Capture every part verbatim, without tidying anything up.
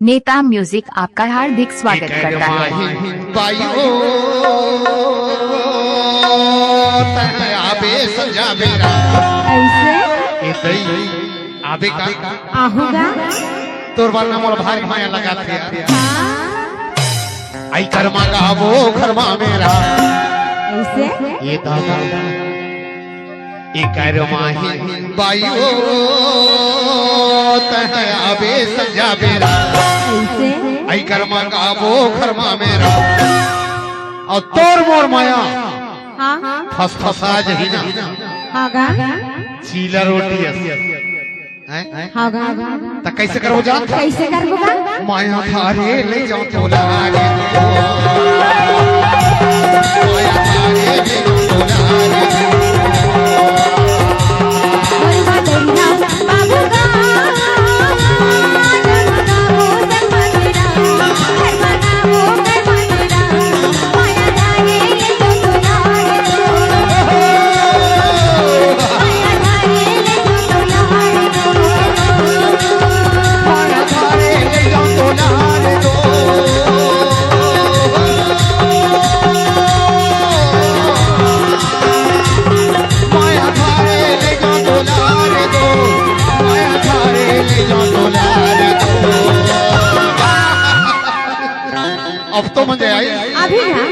नेता म्यूजिक आपका हार्दिक स्वागत करता है। माही बाई ओ, तैं आबे संझा बेरा। कैसे? ए दई, आबे का? आहूँ गा। तोर बर ना मोला भारी माया लगाथे। हाँ। आई घर मा गाबो, घर मा मेरा। कैसे? ए दादा। ए घर माही बाई ओ, तैं आबे संझा बेरा। कैसे? आई घर मा गाबो, घर मा मेरा। अउ तोर मोर माया हाँ। फसफसा जही ना। हाँ गा। चीला रोटी अस। हैं? हाँ गा। त कैसे करबो जान? कैसे करबो गा? माया धारे ले जाओ तोला रे। माया धारे ले जाओ तोला रे। अब तो मजा आई। अभी ना।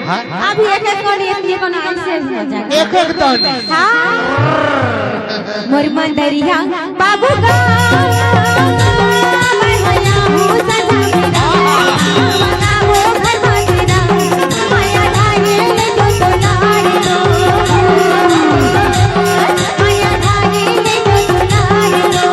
हाँ? अभी एक एक कोनी, एक एक कोनी ऐसे हो जाएगा। एक एक दानी। हाँ। मोर मंदरिया बाबू गा, मैं होया हूँ सदा मेरा। बाबू गा, वो घर बांधना, माया धारे ले जो दुलार दो। माया धारे ले जो दुलार दो।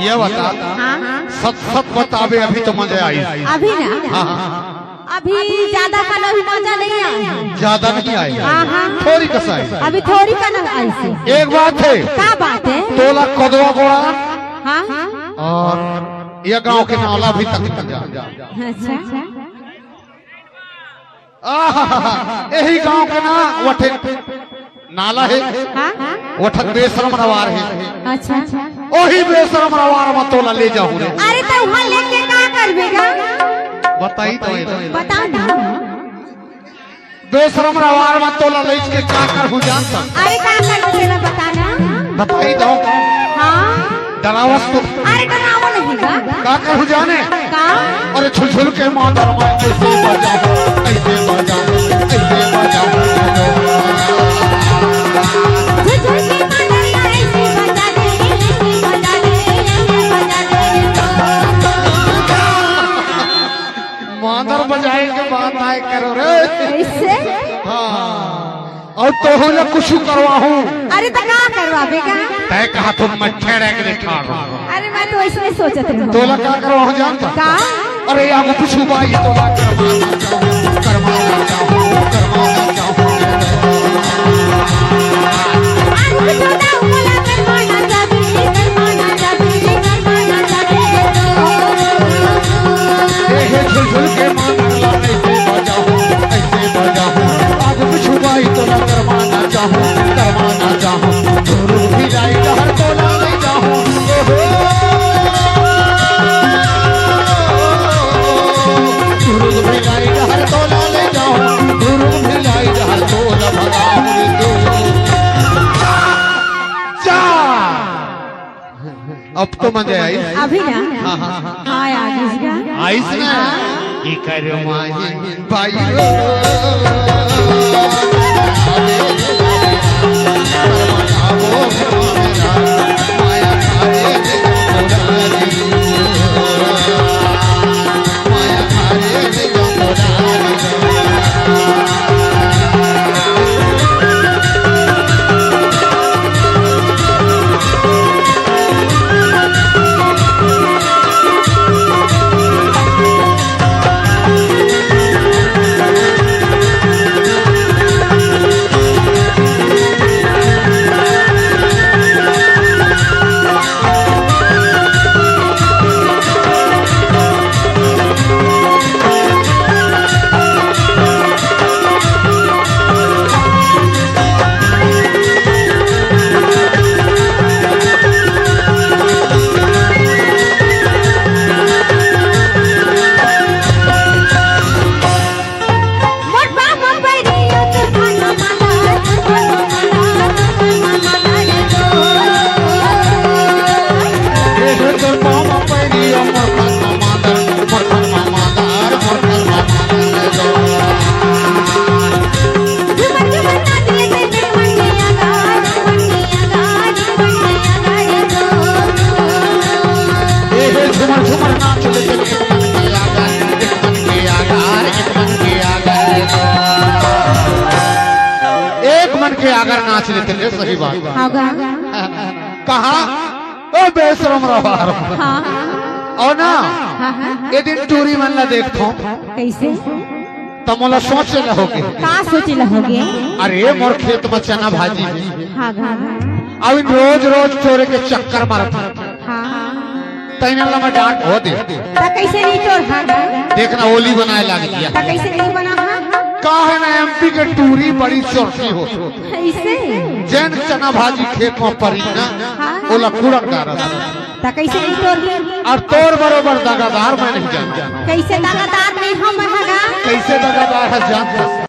ये बता, हाँ। सच सच बताबे, अभी तो मजा आई। अभी ना? हाँ, हाँ, हाँ। अभी ज्यादा कना भी मजा नहीं आया। ज्यादा नहीं आया। हाँ, हाँ। थोरी कसा है। अभी थोरी कना आई से। एक बात है। का बात है? तोला कदवा गोड़ा। हाँ। और ये गांव के नाला भी तक मजा। अच्छा। आहा, यही गांव के ना वठे नाला हे। हाँ? वठक बेसरम रवार हे। अच्छा। ओही बेसरम रवार मा तोला ले जाहूँ रे। अरे तो वहाँ लेके का करबे गा? बताई तो। बता ना। बेसरम रवार मा तोला ले के का करहूँ जानता? अरे का करबे तेला बता ना। बताई तो। हाँ। डरावस तो। अरे डरावो नहीं गा। का करहूँ जाने? का? अरे झुलझुल के मांदर मा ऐसे बजाहूँ, ऐसे बजाहूँ, ऐसे बजाहूँ। झुलझुल के मांदर मा ऐसे बजा दे, ऐसे बजा दे, ऐसे बजा दे। मांदर बजाए के बात आए करो रे। कैसे? हाँ। अउ तोहू ला कुछु करवाहूँ। अरे त का करवाबे गा? तैं कहा तो मैं ठेड़े के लिए ठाड़ हूँ। अरे मैं तो ऐसने सोचत रहूँ। तोला का करवाहूँ जानता? का? अरे आगू पीछू बाई तोला करवाना चाहूँ, करवाना चाहूँ, करवाना चाहूँ। आगू पीछू बाई तोला करवाना चाहूँ, करवाना चाहूँ, करवाना चाहूँ। ए हे झुलझुल के मांदर ला ऐसे बजाहूँ, ऐसे बजाहूँ। आगू पीछू बाई तोला करवाना चाहूँ, करवाना चाहूँ। झुरुक भिलाई डहर तोला ले जाहूँ। ए हो। झुरुक भिलाई डहर तोला ले जाहूँ। झुरुक भिलाई डहर तोला भगाहूँ रे तोला। जा। अब तो मजा आई। अभी ना? हाँ, हाँ, हाँ। हाँ, आ गई इसका। आइस ना? हाँ। इकर माही बाई हो। माया खाए दे तोरा रे। नाच लेते थे, सही बात। हाँ गा। कहाँ? ओ बेशरम रहा। हाँ। और ना, हाँ, हाँ, हाँ। ये दिन टूरी मन ला देखथों। कैसे? त मोला सोचे ला होगे। का सोचे ला होगे? अरे, मोर खेत में चना भाजी हे। हाँ गा। अब इन रोज रोज टोरे के चक्कर मारत हे। हाँ। तैने ला मैं डांट हो दे। त कैसे नहीं टोर, हाँ गा? देखना, ओली बनाए लाग दिया। त कैसे नहीं बना, हाँ? का है ना, एमपी के टूरी बड़ी चोरसी हो। कैसे? जैन चना भाजी खेत में परी ना, हाँ। ओला कुड़क डारत। त कैसे नहीं टोर? और तोर बरोबर दगादार मैं नहीं जानता। कैसे दगादार नहीं हम, हाँ गा? कैसे दगादार है जानता?